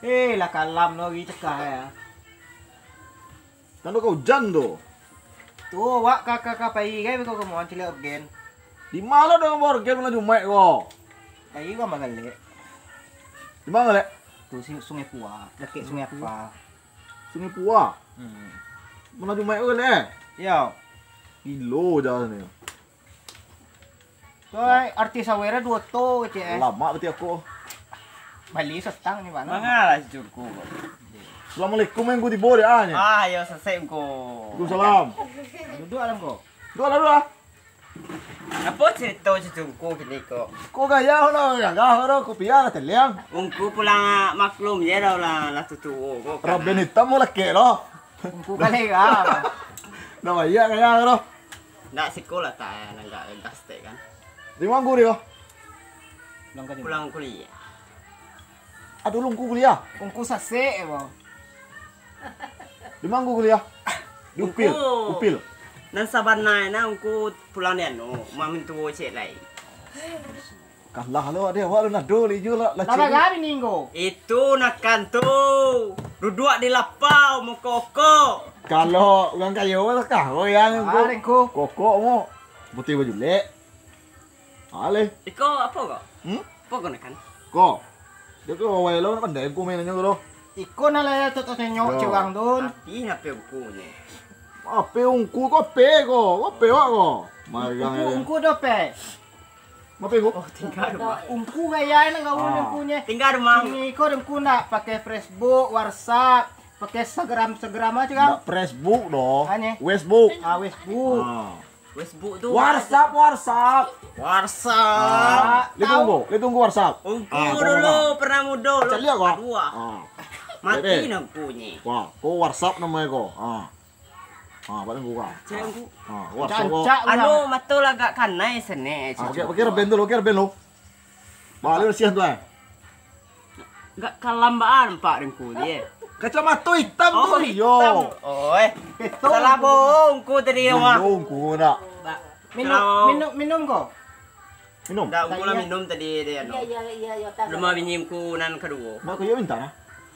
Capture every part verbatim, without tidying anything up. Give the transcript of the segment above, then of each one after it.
Eh, lah kalam no, agi cekah ya. Kan udah ka ujan tu. Tu, awak ka, ka, ka pai gai beko ka muan caliak orgen. Di ma lo dengan orgen malam Jumaik ko? Pai ka Mangalek. Di ma Mangalek? Tu si Sungai Pua, dakek Sungai Apa. Sungai Pua? Hmm. Malam Jumaik ko Mangalek? Iyo. Gilo jalan ni. Koi, artis awera duo to, cek, eh. Lamak berarti aku. Bali setang ni, Bang. Mangalah si Jurku ko. Assalamualaikum, Ngku, tibo dek ah, nyo. Ah, yo, sasek, Ngku. Waalaikumsalam. Duduak lah, Ngku. Duduak lah, duduak lah. Apo carito si Jurku kini ko? Ko gaya lah, gagah lah, kopiah lah teliang. Ungku pulang maklum je dah lah, lah tuo-tuo ko kan. Raben itam mo lakek lo. Ungku kalega. Dah banyak gaya lo. Ndak siko lah tak, eh, nan agak gas tek kan. Di ma Ngku ko? Pulang ka Pulang kuliah. Aduh, lo Ngku kuliah? Ungku sasek, eh, bang. Di ma Ngku kuliah? Di Upil. Ungku. Upil. Nan sabananyo Ungku pulang di anu, mamintuo cek lai. Kalah lo, ade awak lo nado li jo lah, lah. Lah cek. Bagari ninggo. Itu nakan tu. Duduak di lapau, mokok-okok. Kalau urang kayo lah kah, oh, yang Ngku. Kokok mo. Putih baju lek. Aleh. Iko apo ko? Hmm? Apo ko nakan? Ko. Dia ko awai lo pandai Ngku mainannyo ko lo. Iko nan lah tok tengok. Yo. Curang tu. Tapi apo Ungku ni? Apo Ungku ko, apo ko? Apo wak ko? Magang Ungku, apo? Apo Ungku? Oh, tingga rumah. Ungku gaya nan gaul Ungku ni. Tingga rumah. Ini ko Ungku ndak pakai Facebook, WhatsApp, pakai Instagram, Instagram aja kan? Ndak Facebook doh. Ane? Facebook. Ah, Facebook. Ah. Facebook tu. WhatsApp, WhatsApp. WhatsApp. Ah, lihat Ungku, lihat Ungku WhatsApp. Ungku dulu pernah mudo lo. Caliak ko? Aduh. Ah. Mati nah Ungku ni. Wah, ko WhatsApp namonyo ko. Ah. Ah, paling Ungku ko. Caliak Ungku. Ah, WhatsApp ko. Anu, mato lah agak kanai senek. Ah, pakai, pakai reben tu lo, pakai reben lo. Balik siang tu, eh. Agak kalam baa nampak Ungku ni, eh. Kacamato itam tu, yo. Oh, eh. Salah bohong Ungku tadi, wah. Yo, Ungku nak. Minum, minum, minum ko? Minum? Ndak, Ungku lah minum tadi, deh, anu. Iyo, iyo, iyo, iyo. Rumah bini Ungku nan kaduo. Nak ko iyo minta nah.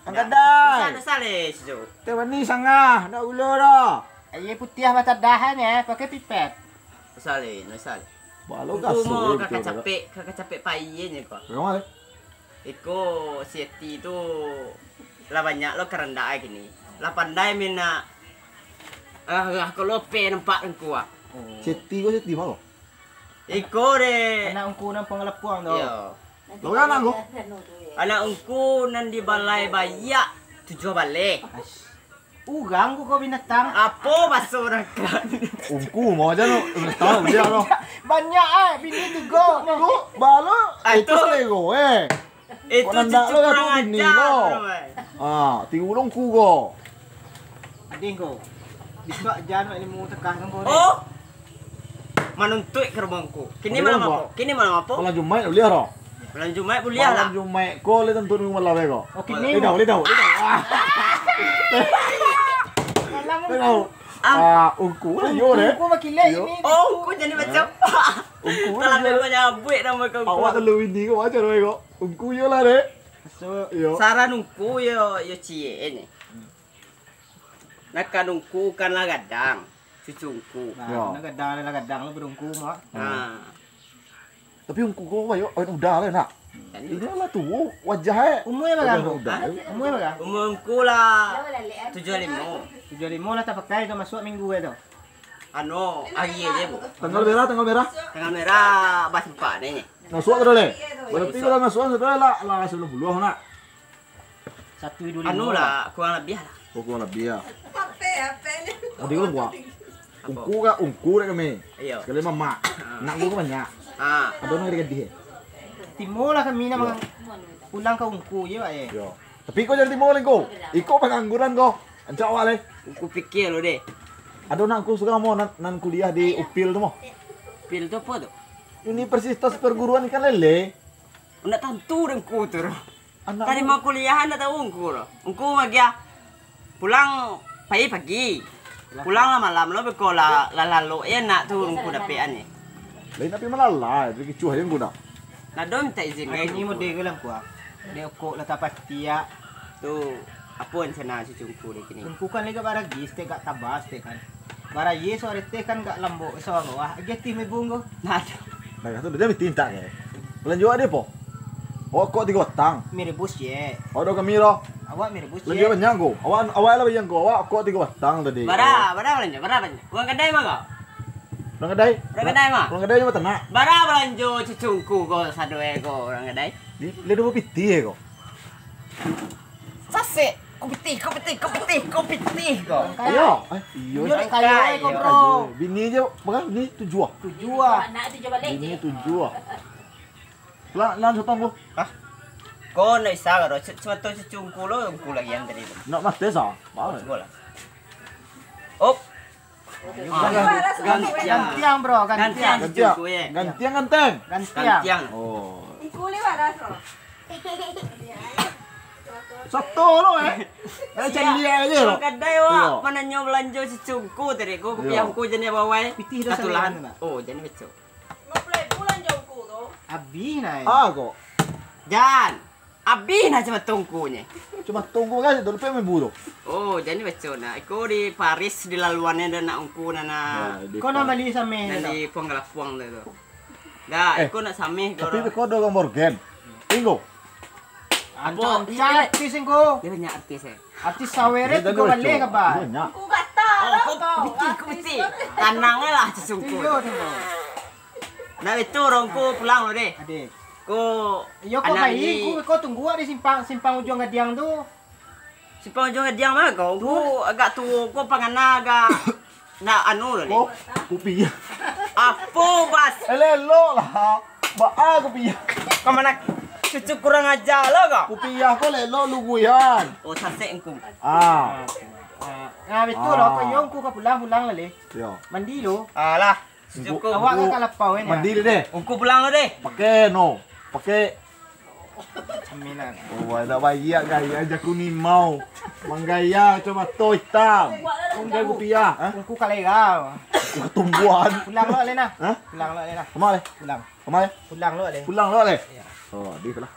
Angkat dai. Dosa, dosa leh, situ. Teh manih sangah, ndak gulo doh. Aia putiah batadah, eh, pakai pipet. Dosa leh, dosa leh. Balo Ungku kasar, mo eh, kakak capek, kakak capek pai nyo ko. Iko si Eti tu lah banyak lo karandak ai kini. Lah pandai main nak, ah, ah, ko lope nampak Ungku ah. Si Eti ko, si Eti ma ko? Iko deh. Anak Ungku nan pangalapuang tu. Iyo. Lo kan anak Ungku? Anak Ungku nan di balai baiak tujuah baleh. Urang ko, ko binatang. Apo baso urang kan? Ungku, mau aja lo. Tahu dia lo. Banyak, eh, bini tigo. Ungku, balo. Ah, itu selego, eh. Itu cucu kurang ajar, bro, eh. Ah, tigo lo Ungku ko. Ading ko. Bisuak jan wak ilmu tekah kan ko. Oh. Manuntuik ka rumah Ungku. Kini malam apo? Kini malam apo? Malam Jumaik buliah doh. Malam Jumaik buliah lah. Malam Jumaik ko, lai tantu minggu malam ko. Oh, kini. Lai tahu, lai tahu, lai tahu. Ah. Malam Ungku. Ah, Ungku lah yo deh. Ungku bakilek ini. Oh, Ungku jadi macam. Ungku lah yo. Kalau nyabuik nama kau. Awak telu ini ko macam mana ko? Ungku yo lah deh. Saran Ungku yo, yo ciek ni. Nak kan Ungku kan lah gadang. Cucu Ungku. Nah, yo. Nak gadang, lah gadang lah berungku, Mak. Nah. Tapi Ungku ko, yo, awet muda lah, nak. Ini lah tuo, wajah, eh. Umur bara, Ungku? Umur bara? Umur Ungku lah tujuah limo. Tujuah limo lah tapakai tu, masuak minggu tu. Anu, hari aja, Bu. Tanggal merah, tanggal merah. Tanggal merah, bah sempat ni. Masuak tu dah, leh. Berarti kalau masuak tu dah lah, lah sembilan puluh, nak. Satu duo limo. Anu lah, kurang lebih lah. Oh, kurang lebih lah. Adik lo buah. Ungku ka, ungku dek kami. Iyo. Sakali mamak. Ah. Nak ungku ka banyak. Ah. Ado nan gadih-gadih, eh? Timo lah kami nak pulang ka ungku je, Pak, eh. Yo. Tapi ko jan timo lai ko. Iko pangangguran ko. Ancak awak lai. Ungku pikia lo deh. Ado nan ungku surang mo, nan, nan kuliah di Upil tu mo. Upil tu apo tu? Universitas Perguruan Ikan Lele. Ndak tantu dek ungku tu. Anak tarimo kuliah ndak tahu ungku tu. Ungku magiah pulang pai pagi. Pulang lah malam lo, beko lah, lah lalok ya nak tu ungku dapek an ni. Lain tapi malalai, tapi kicuah je ungku dah. Ndak ado minta izin. Aku ni mode ke lah ungku ah. Dek okok lah tapatiak. Tu, apo rencana cucu ungku dek kini? Ungku kan lai agak baragi, saketek agak taba, saketek kan. Baragi sore teh kan agak lambok, sore bawah. Agiah tih mibung ko. Nah, tu. Nah, tu dia mesti mintak ke? Balanjo awak di apo? Awak kok tigo batang. Mi rebus je. Awak dua kami lah. Awak mi rebus je. Balanjo banyak ko. Awak, awak lah banyak ko. Awak kok tigo batang tadi. Bara, bara balanjo, bara balanjo. Urang kadai mah ko? Urang kadai? Urang kadai mah? Urang kadai nyo batanak. Bara balanjo cucu ungku ko, sado e ko, urang kadai? Di, lah duo pitih e ko. Sasek, ko pitih, ko pitih, ko pitih, ko pitih ko. Iyo, eh, iyo. Iyo, dek kayo e ko, bro. Bini je, bara bini? Tujuah. Tujuah. Anak tujuah baleh je. Bini tujuah. Lah, lah, sotong ko. Hah? Ko ndak bisa ko, cu-, cuma tu cucu ungku lo, ungku lagi antri tu. Ndak mati sa. Cubo lah. Op. Ah, gantiang. Gantiang, bro, gantiang. Gantiang, gantiang. Gantiang, ganteng. Gantiang. Gantiang. Oh. Ungku lewat lah, bro. Satu lo, eh. Eh, candi aja lo. Urang kadai awak mananyo balanjo cucu ungku tadi ko, kupiah ungku janiah bawai. Pitih dah. Katulan. Oh, janiah beco. Lima puluah ribu balanjo ungku tu. Abih nah. Ah, kok. Jan. Abih nah cuma tungkunyo. Cuma tungku kan, itu lima puluah ribu tu. Oh, janiah beco nah. Iko di Paris di laluan e dah nak ungku nah, nah. Nah, di Kau nak Pa-, bali sameh nan tu? Di Puang Galapuang tu, tu. Dah, eh, iko nak sameh tapi ko. Tapi ko do gambar game. Tinggo. Apo? Ancak-ancak artis engko. Dia banyak artis, eh. Artis saweret tigo baleh ka ba? Banyak. Aku gata lah kau. Ko piti, ko piti. Tanang lah, sesungguh. Iyo, tunggu. Nah, itu urang ko pulang lo deh. Ade. Ko. Iyo, ko anak pai, ini. Ko, ko tunggu di simpang, simpang ujuang gadiang tu. Simpang ujuang gadiang mah ko. Tu. Ko agak tuo, ko pangana agak nak anu lo ni. Ko kupiah. Apo, Bas? Eh, lelok lah. Baa kupiah? Ka mano cucu kurang aja lo ko? Kupiah ko lelok luguian. Oh, sasek engku. Ah. Ah, betul lah. Ah. Ko iyo, engku ka pulang, pulang lah, leh. Yo. Mandi lo. Alah. Cucu ku. Awak ka lapau, eh, mandi dulu deh. Ungku pulang lo deh. Pakai no. Pakai. Camilan. Oh, ada bayi gaya jaku nimau. Manggaya macam mato hitam. Ungku kupiah, ha? Ungku kalera. Ungku tumbuhan. Pulang lo, leh, nah. Ha? Pulang lo, leh, nah. Kama leh? Pulang. Kama leh? Pulang lo, leh. Pulang lo, leh. Iyo. Oh, di lah.